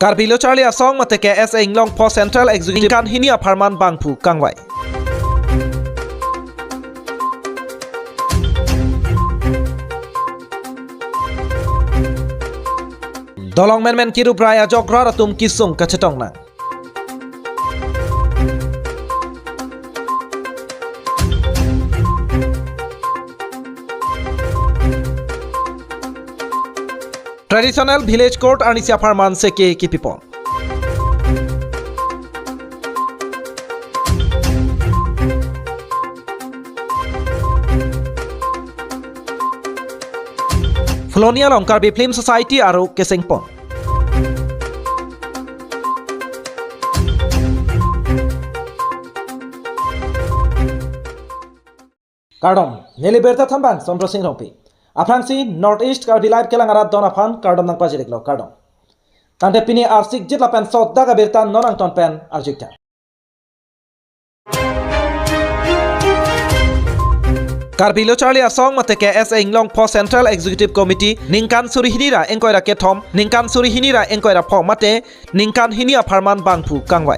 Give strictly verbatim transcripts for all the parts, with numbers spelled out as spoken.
Karbi Lo Charli Asong mate K S A inglong pho Central Executive ningkan hini apharman bangphu kangvai. Dolong menmen kirup rai ajok rat atum kesung kachetong nang. Traditional Village Court arnisi apharman seke kipipon. Phuloni along Karbi Film Society aro kesengpon. Kardom, neli birta thanbang Sondro Sing Rongpi. Aphrangsi North East Karbi Live kelang arat don aphan kardom nangpajir-iklo, kardom. Tangte pini arsikjit lapen sotdak abirta non angton pen arju-ik tha. Karbi Lo Charli Asong mate K S A inglong pho Central Executive Committee ningkan suri hini ra ingkoi ra kethom, ningkan suri hini ra ingkoi ra pho mate ningkan hini apharman bangphu kangvai.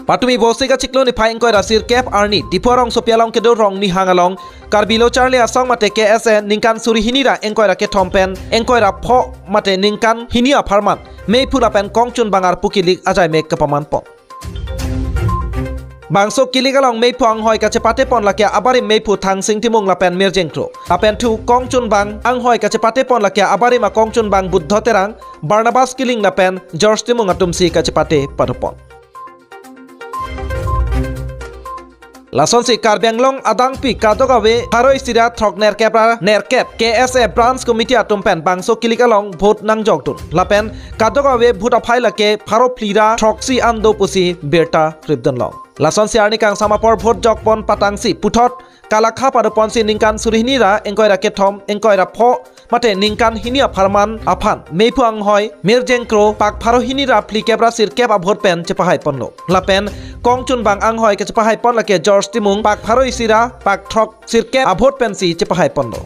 Patumi Vosik achiklo niphai ingkoi ra sirkep arni Diphu arongsopi along kedo Rongnihang along Karbi Lo Charli Asong mate K S A ningkan suri hini ra ingkoi ra kethom pen ingkoi ra pho mate ningkan hini apharman meiphu lapen kongchunbang arpu kilik ajai mek kapamanpon. Bangso kilik along meiphu anghoi kachepatepon lake abarim meiphu Thangsing Timung lapen Mirjeng Kro. Lapen thu kongchunbang anghoi kachepatepon lake abarim akongchunbang Buddho Terang, Barnabas Killing lapen George Timung atumsi kachepate padopon. Lasonsi Karbi Anglong adangpi kadokave pharo isi ra throk nerkep ra nerkep K S A Branch Committee atum pen bangso kilik along vote nangjokdun. Lapen kadokave vote aphai lake pharo phli ra throksi an do pusi birta kripdunlong. Lasonsi arni kangsam apor vote jokpon patangsi puthot kalakha padoponsi ningkan suri hini ra ingkoi ra kethom, ingkoi ra pho mate ningkan hini apharman aphan meiphu anghoi Mirjeng Kro pak pharo hini ra phlikep ra sirkep avote pen chepahaiponlo. Lapen kongchunbang anghoi kachepahaipon lake George Timung pak pharo isi ra pak throk sirkep avote pensi chepahaiponlo.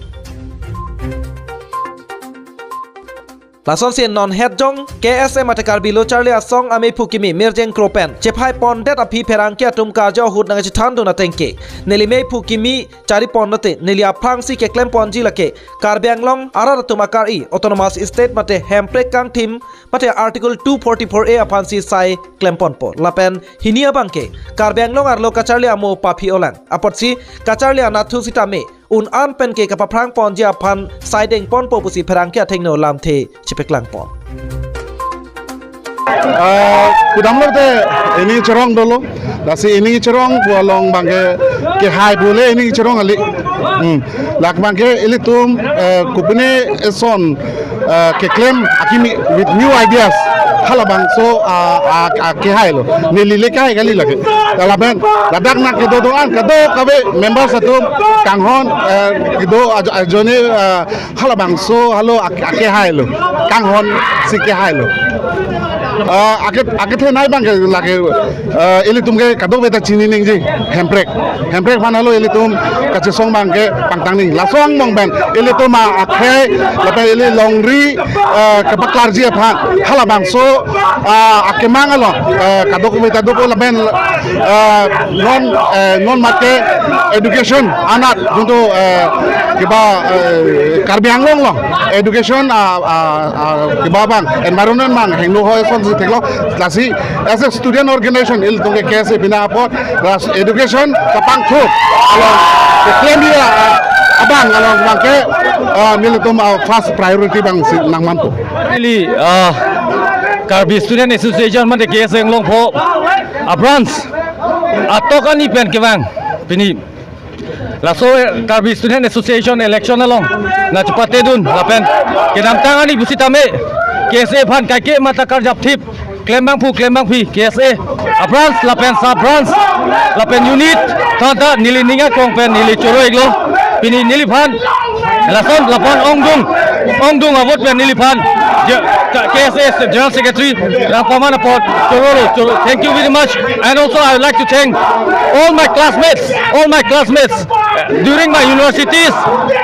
Lasonsi non hetjong K S A mate Karbi Lo Charli Asong ameiphu kimi Mirjeng Kro pen chepahaipondet aphi pherangke atum karjo ahut nangchethandun atengke neli meiphu kimi charipon lote neli aphrangsi keklemponji lake Karbi Anglong arat atum akar-i Autonomous State mate hemprek kangthim mate Article two forty-four A aphansi sai klemponpo. Lapen hini abangke Karbi Anglong arlo kacharli amo paphi-olang apotsi kacharli anatthu sitame un-an penke kapaphrangponji aphan sai dengponpo pusi pherangke athengno lamthe chepaklangpon. Ah, kudamlo te ining cherong dolo. Lasi ining cherong pu along abangke kehai pule ining cherong kali. Hmm. Lake abangke ilitum, eh, kopine eson, eh, keklem akimi with new ideas. Halabangso, ah, ah, ah, kehailo. Neli le kehai kali lake. Lapen ladak nangkedo do-an kadokave members atum kanghon, eh, kedo ajo-, ajoine, eh, halabangso halo ak-, akehailo. Kanghonsi kehailo. Ah, ake, akethenei abangke lake, ah, ilitum ke kadokave ta chini ningje hemprek. Hemprek aphan halo ilitum kachesong abangke pangtang nang. Laso angbong pen ilitum akhei lapen ili longri, ah, kapaklarji aphan halabangso, ah, akemang along, ah, kadokave ta dopo lapen, ah, non, eh, non mate education anat juntu, eh, kiba, eh, Karbi Anglong along education, ah, ah, ah, kiba abang environment abang hingno hoi asonsi theklo. Lasi as a student organization ilitum ke K S A pina apot ras education kapangthu along keklem dia, ah, abang along abangke, ah, nelitum, ah, first priority abangsi nangmanpo. Neli, ah, Karbi Student Association mate K S A inglong pho a-branch atok ani pen kevang pini laso Karbi Student Association election along nangchepatedun lapen kedamtang ani pusitame K S A aphan kaike mata karjapthip klembangphu klembangphi K S A a-branch lapen sub-branch lapen unit thanta neli ning akrong pen neli choro-iklo. Pini neliphan lason lapen ongdung, ongdung avote pen neliphan je-, ka-, K S A General Secretary nangpaman apot chorolo, choro. Thank you very much. And also I would like to thank all my classmates, all my classmates During my universities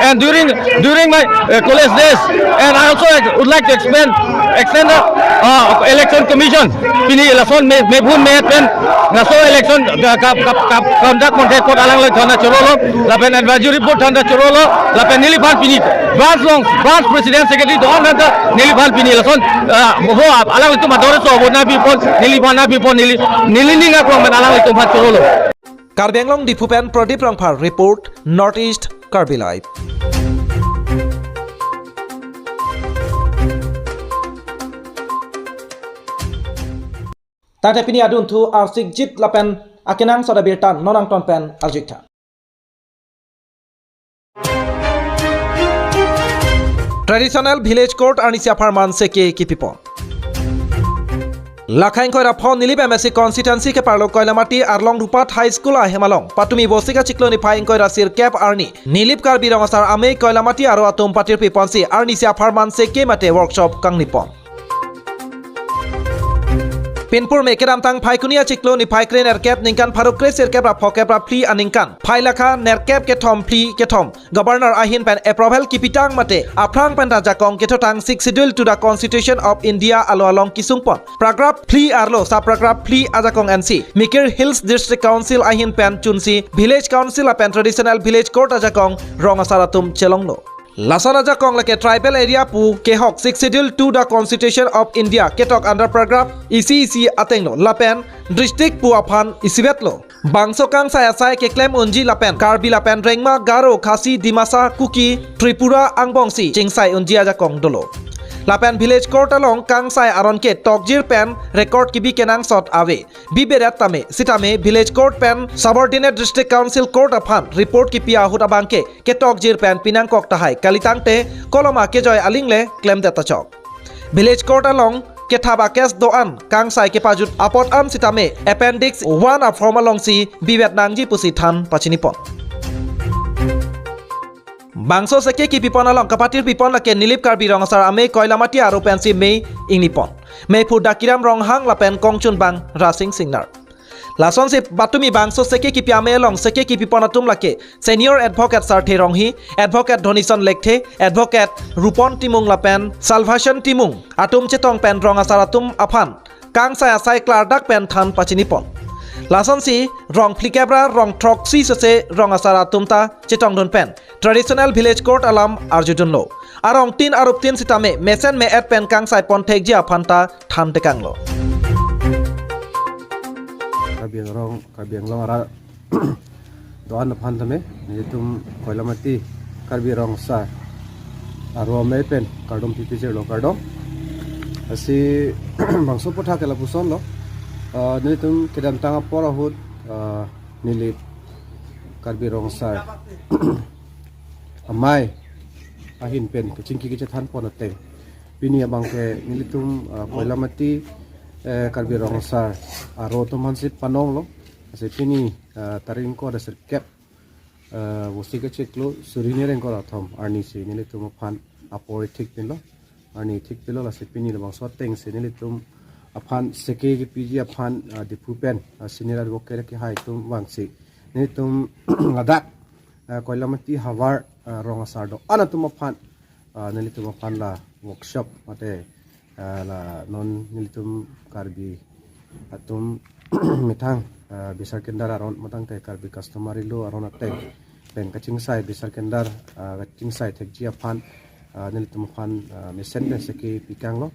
and during during my uh, college days, and I also ex- would like to explain extend the uh, election commission. Pini election me mebun me pen laso election uh, kap kap kap conduct monte kot alangloi thana chorolo, lapen advisory board thana chorolo, lapen neliphan pini branch along branch president secretary don thana neliphan pini election uh, bo alanglitum adore so bo na bipon neliphan na bipon neli neli ninga kong men alanglitum phan chorolo. Karbi Anglong Diphu pen Pradip Rongphar report, North East Karbi Live. Tangte pini adunthu arsik jit lapen akenangsot abirta non angton pen arjutha. Traditional Village Court arnisi apharman seke kipipon. Lakha ingkoi ra pho Nilip M A C constituency keparlo Koilamati arlong Rupat High School ahem along patumi Vosik achiklo niphai ingkoi ra sirkep arni Nilip Karbi Rong Asar Amei Koilamati aro atum patirpi ponsi arnisi apharman seke mate workshop kangnipon. Pinpur me kedamtang Phaikuni achiklo niphai kre nerkep ningkan pharo kre sirkep ra phokep ra phli aningkan phai lakha nerkep kethom phli kethom Governor ahin pen approval kipitang mate aphrang pen ta ajakong kethotang Sixth Schedule to the Constitution of India alo along kisungpon paragraph phli arlo sub paragraph phli ajakong ansi Mikir Hills District Council ahin pen chunsi Village Council lapen Traditional Village Court ajakong rong asar atum chelonglo. Lason ajakong lake tribal area pu kehok Sixth Schedule to the Constitution of India ketok under paragraph isi isi atenglo lapen district pu aphan isivetlo. Bangso kangsai asai keklem unji lapen Karbi lapen Rengma, Garo, Khasi, Dimasa, Kuki, Tripura angbongsi chingsai unji ajakong dolo. Lapen Village Court along kangsai aron ke tokjir pen record kibi kenangsot ave. Biberet tame sitame Village Court pen Subordinate District Council Court aphan report kipi ahut abangke ketokjir pen pinangkok tahai kalitangte koloma kejoi alingle klemdet tachok. Village Court along kethap a-case do-an kangsai kepajut apot an sitame Appendix one a-form alongsi bivet nangji pusi than pachinipon. Bangso seke kipipon along kapatirpipon lake Nilip Karbi Rong Asar Amei Koilamati aro pensi mei ingnipon. Meiphu Dakiram Ronghang lapen kongchunbang Rasing Singnar. Lasonsi patumi bangso seke kipi amei along seke kipipon atum lake Senior Advocate Sarthe Ronghi, Advocate Dhonison Lekthe, Advocate Rupon Timung lapen Salvation Timung atum chetong pen rong asar atum aphan kangsai asai klardak pen than pachinipon. Lasonsi rong phlikep ra rong throksi sese rong asar atum ta chetongdun pen Traditional Village Court alam arjudunlo. Arong tin arup tin sitame mesen me-et pen kangsai pon thekji aphan ta than tekanglo. Karbi Anglong, Karbi Anglong arat do-an aphan tame, nelitum Koilamati Karbi Rong Asar Aro Amei pen kardom pipi jirlo, kardom. Lasi bangso aphuthak ke lapusonlo. Ah, nelitum kedamtang apor ahut, ah, Nilip Karbi Rong Asar Amei ahin pen kachingki kachethan pon ateng, pini abangke nelitum, ah, Koilamati, eh, Karbi Rong Asar aro atum aphansi panonglo. Lasi pini, ah, tarik ingkoi ra sirkep, ah, Vosik achiklo suri hini ra ingkoi ra thom arnisi nelitum aphan apor thikpinlo. Arni thikpinlo, lasi pini labangso atengsi nelitum aphan seke kipiji aphan, ah, Diphu pen, ah, Senior Advocate kehai atum vangsi nelitum ladak, ah, Koilamati havar, ah, rong asar do-an atum aphan, ah, nelitum aphan la workshop mate, ah, la non nelitum Karbi atum methang, ah, bisar kendar aron matangte Karbi customary law aron ateng pen kachingsai bisar kendar, ah, kachingsai thekji aphan, ah, nelitum aphan, ah, mesen pen seke pikanglo.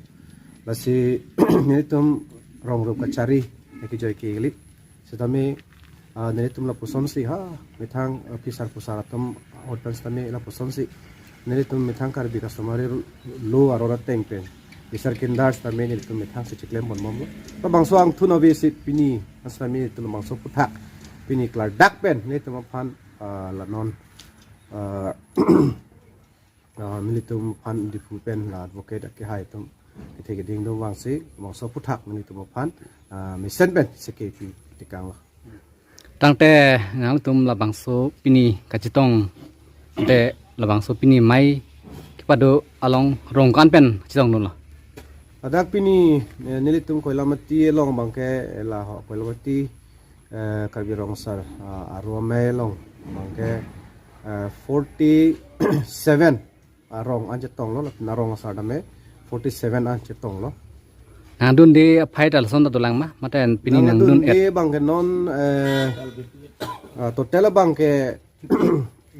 Lasi nelitum rong rup kachari kejoi kali. Sitame, ah, nelitum lapusonsi ha methang, ah, phisar phusar atum ahut pen sitame lapusonsi nelitum methang Karbi customary law aron ateng pen bisar kendar sitame nelitum methangsi chiklem ponbomlo. Labangso angthun avesi pini sitame nelitum labangso aphuthak pini klardak pen nelitum aphan, ah, la non, ah, ah, nelitum aphan Diphu pen la advocate kehai atum kethe keding atum vangsi labangso aphuthak nelitum aphan, ah, mesen pen seke pi tekanglo. Tangte nangtum labangso pini kachetong, te labangso pini mei kepado along rong ko-an pen chetongdunlo? Ladak pini, eh, nelitum Koilamati along abangke, eh, la ho Koilamati, eh, Karbi Rong Asar, ah, Aro Amei along abangke Uh, forty-seven arong an chetonglo, lapen arong asar tame forty-seven an chetonglo. Nangdunde aphai ta lason ta dolang ma, mate pini nangdun et. Nangdunde abangke non, eh, ah, total abangke,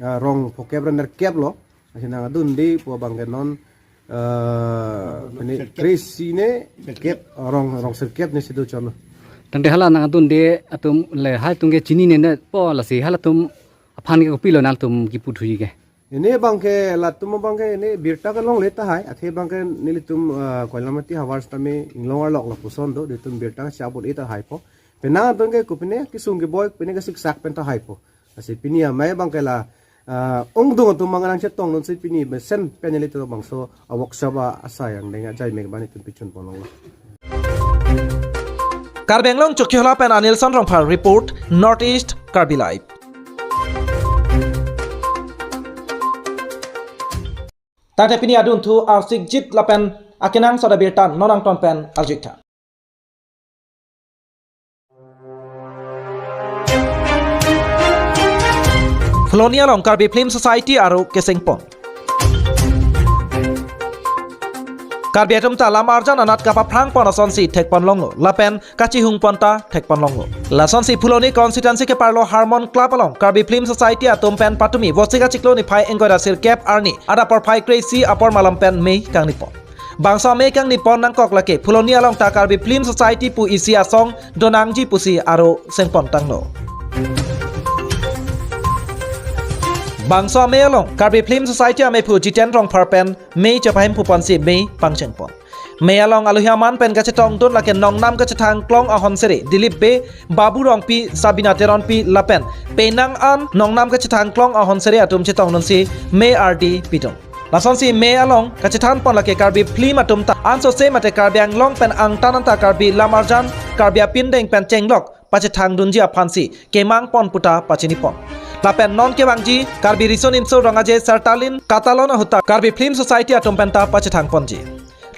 ah, rong phokep ra nerkep lo. Lasi nangdunde pu abangke non, eh, pini kre-isi ne kep, rong, rong sirkep ne si do chon. Tangte hala nangdunde atum le halatum ke chinine ne po, lasi halatum aphan ke kopilo nangtum kipu thuji ke. Pini abangke latum abangke pini birta kelongle tahai, athe abangke nelitum, eh, Koilamati havar sitame inglong arlok lapuson do, nelitum birta chabon-e tahai po. Penang atum ke kopine kesung keboi, pine kesiksak pen tahai po. Lasi pini amei abangke la, eh, ongdung atum abang nangchetongdunsi pini mesen pen nelitum bangso a-workshop asai angdeng ajai mek abang nelitum pichun ponlonglo. Karbi Anglong Chokihola pen Anilson Rongphar report, North East Karbi Live. Tangte pini adunthu arsikjit lapen akenangsot abirta non angton pen arjutha. Phuloni along Karbi Film Society aro kesengpon. Karbi atum ta lam arjan anat kapaphrang pon asonsi thekpon longlo, lapen kachihung pon ta thekpon longlo. Lasonsi Phuloni constituency keparlo Harmon Club along Karbi Film Society atum pen patumi Vosik achiklo niphai ingkoi ra sirkep arni adap porphai kre-isi apor malam pen mei kangni pon. Bangso amei kangni pon nangkok lake Phuloni along ta Karbi Film Society pu isi asong donangji pusi aro sengpon tanglo. Bangso amei along Karbi Film Society amei phu Jiten Rongphar pen mei chepahemphu ponsi mei pangcheng pon. Mei along alohi aman pen kachetongdun lake nongnam kachethang klong ahon sere Dilip Bey, Babu Rongpi, Sabina Teronpi lapen penang an nongnam kachethang klong ahon sere atum chetongdunsi mei ardi pidun. Lasonsi mei along kachethan pon lake Karbi film atum ta ansose mate Karbi Anglong pen angtan anta Karbi lam arjan, Karbi apindeng pen chenglok pachethangdunji aphansi kemang pon puta pachini pon. Lapen non kevangji Karbi Riso Nimso Rong Aje Sertalin Katalon ahut ta Karbi Film Society atum pen ta pachethang ponji.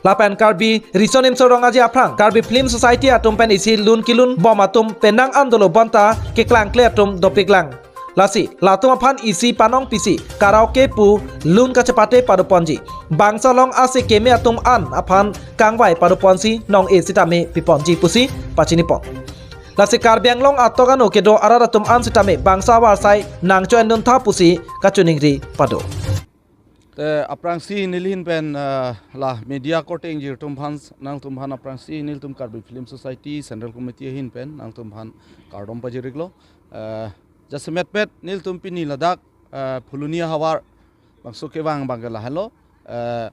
Lapen Karbi Riso Nimso Rong Aje aphrang Karbi Film Society atum pen isi lun kelun bom atum penang an dolo bonta keklangkle atum dopiklang. Lasi latum aphan isi panong pisi karaoke pu lun kachepate pado ponji. Bangso along ase keme atum an aphan kangvai pado ponsi nong-e sitame pi ponji pusi pachini pon. Lasi Karbi Anglong atok ano kedo arat atum an sitame bangso avarsai nangcho-endun tha pusi kachiningri pado. Te aphrangsi neli ahin pen, eh, la media korte ingjir atum aphan, nangtum aphan aphrangsi nelitum Karbi Film Society Central Committee ahin pen nangtum aphan kardom pajir-iklo. Eh, jasemet pet nelitum pini ladak, eh, Phuloni ahavar bangso kevang abangke lahelo, eh,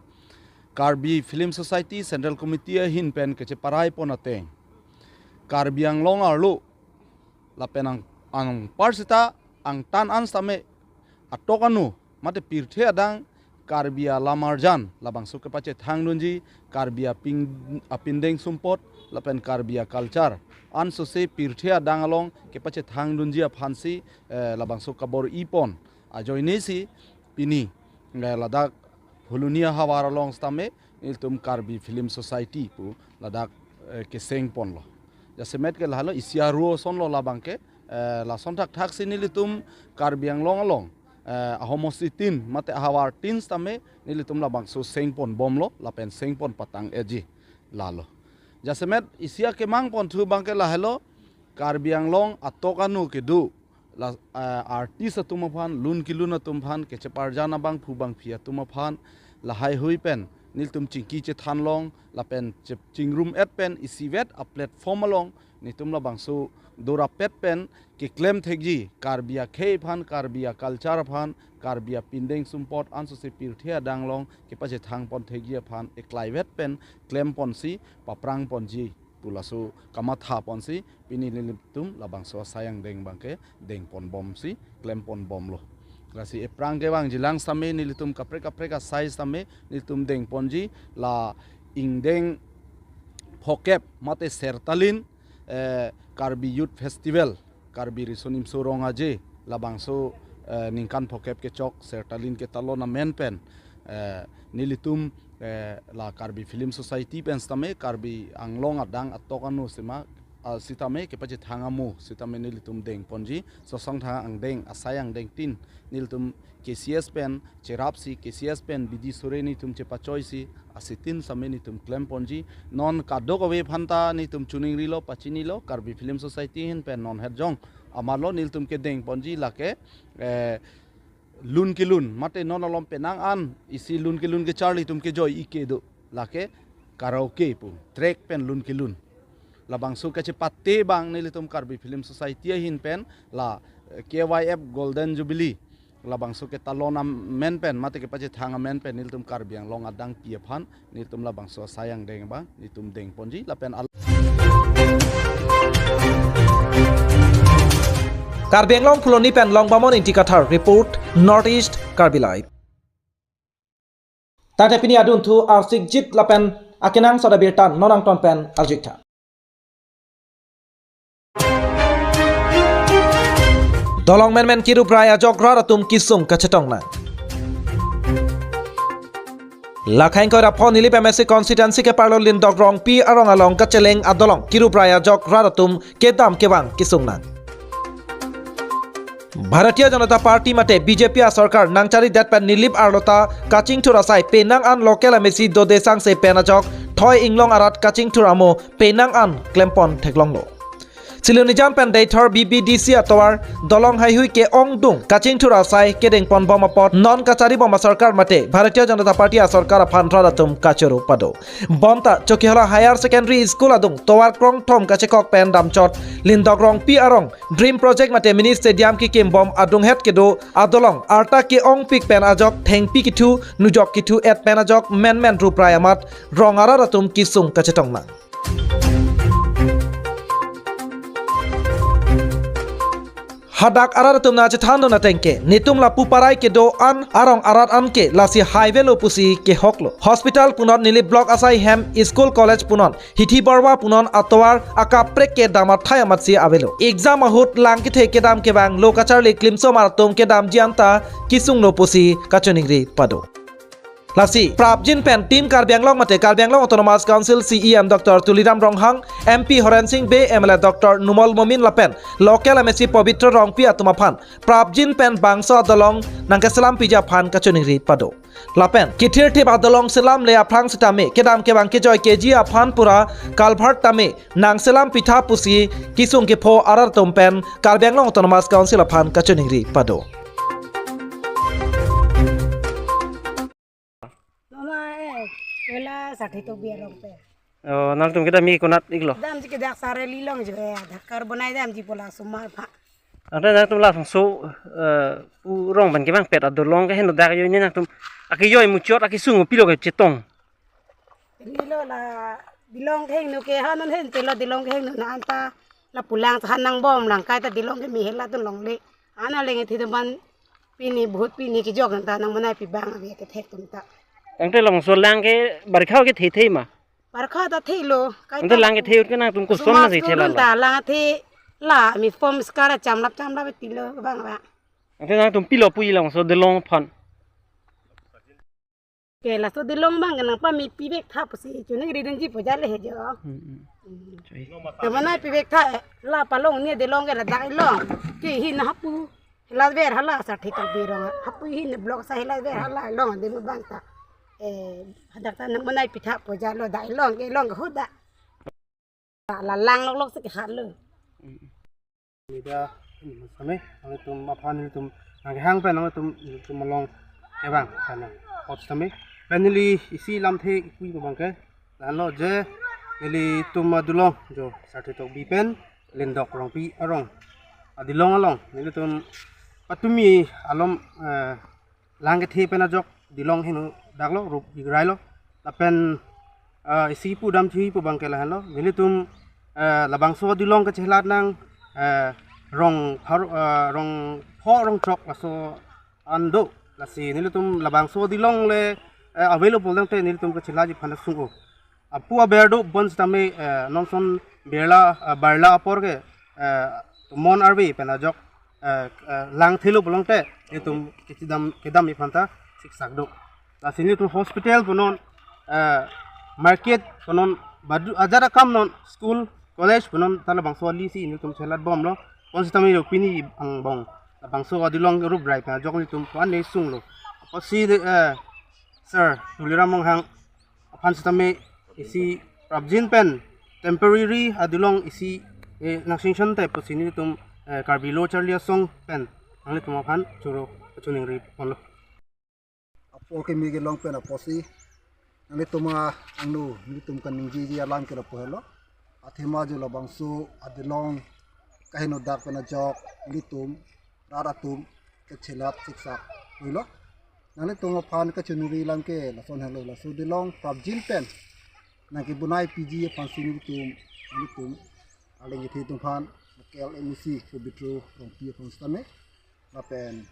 Karbi Film Society Central Committee ahin pen kacheparai pon ateng Karbi Anglong arlo lapen ang, anpar seta angtan an sitame atok ano mate pirthe adang Karbi alam arjan labangso kepachethangdunji, Karbi aping, apindeng sumpot lapen Karbi aculture ansose pirthe adang along kepachethangdunji aphansi, eh, labangso kabor-i pon ajoinesi pini, eh, ladak Phuloni ahavar along sitame nelitum Karbi Film Society pu ladak, eh, keseng ponlo. Jasemet ke lahelo isi aru asonlo labangke, eh, lason thakthaksi nelitum Karbi Anglong along, eh, ahomosti tin mate ahavar tin sitame nelitum labangso seng pon bomlo lapen seng pon patang-etji lalo. Jasemet isi akemang ponthu abangke lahelo Karbi Anglong atok ano kedo la, eh, artist atum aphan, lun kelun atum aphan, kacheparjan abangphu bangphi atum aphan lahaihui pen nelitum chingki chethan long lapen che, chingrum-et pen isivet a-platform along nelitum labangso dorapet pen keklem thekji, Karbi akhei aphan, Karbi aculture aphan, Karbi apindeng sumpot ansose pirthe adang along kepachethang pon thekji aphan eklaivet pen klem ponsi paphrang ponji pu laso kamatha ponsi pini nelitum labangso asai angdeng abangke deng pon bomsi klem pon bomlo. Lasi ephrang kevangjilang sitame nelitum kaprek kaprek asai sitame nelitum deng ponji la ingdeng phokep mate Sertalin, eh, Karbi Youth Festival, Karbi Riso Nimso Rong Aje labangso, eh, ningkan phokep kechok Sertalin Katalon amen pen, eh, nelitum, eh, la Karbi Film Society pen sitame Karbi Anglong adang atok ano sema ah, sitame kepachethang amo sitame nelitum dengponji, Sosongthang angdeng, asai angdengtin nelitum K C S pen cherapsi, K C S pen bidi sore nelitum chepachoisi, asitin sitame nelitum klemponji. Non kadokave aphanta nelitum chiningrilo, pachinilo, Karbi Film Society ahin pen non herjong amarlo nelitum kedengponji lake, eh, lun kelun, mate non alom penang an isi lun kelun kecharli atum kejoi ike do, lake karaoke pu, track pen lun kelun. Labangso kachepate abang nelitum Karbi Film Society ahin pen la, eh, K Y F Golden Jubilee, labangso ketalon amen pen, mate kepachethang amen pen nelitum Karbi Anglong adangpi aphan nelitum labangso asai angdeng abang nelitum dengponji lapen al- Karbi Anglong Phuloni pen Longbamon Ingti Kathar report, North East Karbi Live. Tangte pini adunthu arsikjit lapen akenangsot abirta non angton pen arjuitha. Dolong menmen kiruprai ajok rat atum kesung kachetong nang. Lakhaing koira pho Nilip M A C constituency keparlo Lindok Rongpi arong along kacheleng adolong kiruprai ajok rat atum kedam kevang kesung nang. Bharatiya Janata Party mate B J P asorkar nangcharidet pen Nilip arlo ta kachingthur asai penang an local M A C dode sangse pen ajok thoi inglong arat kachingthur amo penang an klempon theklonglo. Silonijan pen Deithor B B D C atovar dolong haihui ke-ongdung kachingthur asai kedengponbom apot non kacharibom asorkar mate Bharatiya Janata Party asorkar aphan rat atum kachoro pado. Bonta Chokihola Higher Secondary School adung tovar krongthom kachekok pen damchot Lindok Rongpi arong Dream Project mate Mini Stadium kekimbom adunghet kedo adolong arta ke-ongpik pen ajok thengpi kethu nujok kethu et pen ajok menmen ruprai amat rong arat atum kesung kachetong nang. Hadak arat atum nangchethan dun ateng ke, netum lapu parai kedo an arong arat an ke lasi highway lo pusi kehoklo. Hospital punon, Nilip block asai hem, school college punon, hithi borwa punon atovar akaprek ke dam athai amatsi avelo. Exam ahut lang kethe kedam kevang lo kacharli klimsomar atum kedamji anta kesunglo pusi kachiningri pado. Lasi prapjin pen Team Karbi Anglong mate Karbi Anglong Autonomous Council C E M Doctor Tuliram Ronghang, M P Horen Sing Bey, M L A Doctor Numal Momin lapen local M A C Pabitra Rongpi atum aphan prapjin pen bangso adolong nangkeselam piji aphan kachiningri pado. Lapen kethirthip adolong selamle aphrang sitame kedam kevang kejoi keji aphan pura culvert tame nangselam pitha pusi kesung kepho arat atum pen Karbi Anglong Autonomous Council aphan kachiningri pado. Mama, eh, kela sati to biar rong pe. Oh, nangtum kedam mi konat iklo? Damji ke dak sare lilong je, eh, dak karbonai damji pu la osomar pha. Ada nangtum labangso, eh, pu rong pen kevangpet adolong ke heno dak joi ne nangtum akejoi muchot akesung pilo kachetong. Nilo la dilong kehingno ke hanon hen telo dilong kehingno na anta lapu lang sahan nangbom lang kaita dilong ke mehela tun longle. Ana leng ithi teman pini bahut pini kejok anta nangmanai pi abang ave kethek atum ta. Tangte labangso lang ke barkha ke thethei ma? Barkha ta thelo, kaita ante lang kethe ut ke nangtum koson ma si thela la? Ta lang the la mi form skara chamlap chamlap tilo abang abang. Ante nangtum pilo puji labangso dilong aphan? Ke laso dilong abang ke nangpame pivek tha pusi chiningri dunji pu jale he jo. Hmm, hmm. Hmm. Choi. Temanai pivek tha, eh, la palong ne dilong ke ladak ilong. Ke hin hapu. Hala ver hala sa thek birong. Hapu hin block sa hala ver hala long de abang ta. Eh, hadak ta nangmanai pitha pu jalo dak ilong ke long ke hoda. La lang lok lok si kehalo. Media ini mas kami, nanglitum aphan nelitum nangkehang pen nanglitum nelitum along kevang sana. Hot kami. Pen neli isi lamthe ipui abang ke. Lahenlo je nelitum adolong jo sati tok bi pen Lindok Rongpi arong adolong along nelitum patumi alom, eh, lang kethe pen ajok dilong heno daklo rup igrailo. Lapen, eh, isi pu damthu pu abang ke lahenlo. Nelitum, eh, labangso dilong kachelat nang, eh, rong phar, eh, rong pho rong chok laso an do. Lasi nelitum labangso dilong le, eh, available tangte nelitum kachelakji aphan sung-o. Apu aber do bonsitame, eh, nonson birla, eh, barla apor ke, eh, mon arve pen ajok, eh, eh, lang thelo pulote nelitum kechedam kedamji aphanta siksak do. Lasi nelitum hospital punon, eh, market punon badu ajat akam non school college punon ta labangso ali si nelitum chelat bomlo. Bonsitame lo pini angbong labangso adilong rup rai pen ajok nelitum ko-an le sunglo. Apotsi de, eh, Sir Tuliram Ronghang aphan sitame isi prapjin pen temporary adilong isi, eh, nangchingchon tei pusi nelitum, eh, Karbi Lo Charli Asong pen nanglitum aphan choro kachiningri ponlo. Apor keme kelong pen apotsi nanglitum angno nelitum kaningjiji alam ke lapu helo. Athema jo labangso adilong kaheno dak pen ajok nelitum rat atum kachelat siksak pulo. Nanglitum aphan kachiningri alam ke lason helo, laso adilong prapjin pen nangkebonai piji aphansi nelitum, nelitum arleng kethe atum aphan, local M A C Pobitro Rongpi aphan sitame, lapen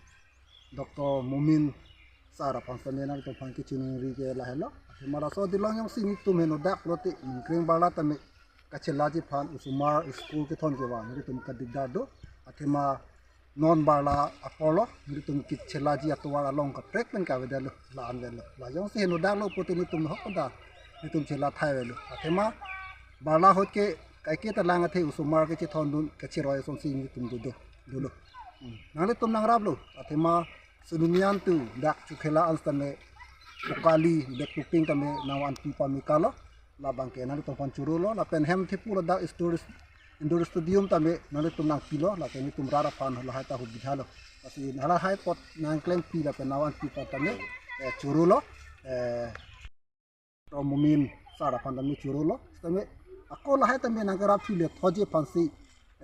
Doctor Momin Sir aphan sitame nangtum aphan kachiningri ke lahelo. Athema laso adilong jongsi nelitum heno dak lote ningkreng barla tame kachelakji aphan osomar school kethon kevang nelitum kadikdar do. Athema non barla aporlo nelitum kachelakji atovar along kaprek pen kavedetlo, la-an avelo. La jongsi heno daklo pulote nelitum hok da nelitum chelak thai avelo. Athema barla ahut ke kaike ta lang athe osomar kechethondun kachiroi asonsi nelitum dodo, dolo. Hmm. Nanglitum nangraplo. Athema sununian tu dak chokela an sitame pokali dek puping tame nangvan pi pamekalo. Labang ke nanglitum aphan chorolo. Lapen hem thepo ladak stories indoor stadium tame nanglitum nangpilo. Lapen nelitum rat aphan lahai ta hubidhalo. Lasi halahai apot nangklengpi lapen nangvanpi apot tame, eh, chorolo. Eh, Doctor Momin Sir aphan tame chorolo. Tame ako lahai tame nangkerapthu lethotji aphansi,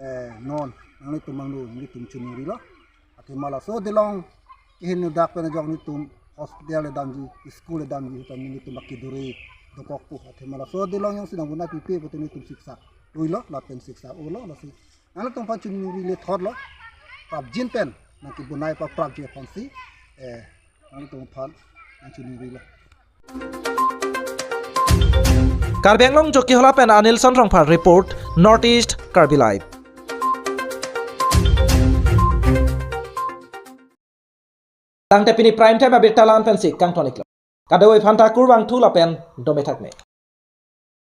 eh, non nanglitum angno nelitum chiningrilo. Athema laso adilong keheno dak pen ajok nelitum hospital le damji, school le damji, tame nelitum akedure dokokpo. Athema laso adilong jongsi nangbonai pipe pulote nelitum siksak tuilo lapen siksak olo, lasi nanglitum aphan chiningri lethotlo. Prapjin pen nangkebonai paprapji aphansi, eh, nanglitum aphan nangchiningrilo. Karbi Anglong Jokihola pen Anilson Rongphar report, North East Karbi Live. Tangte pini prime time abirta la-an pensi kangtoniklo. Kadokave aphanta kurvangthu lapen dome thakme.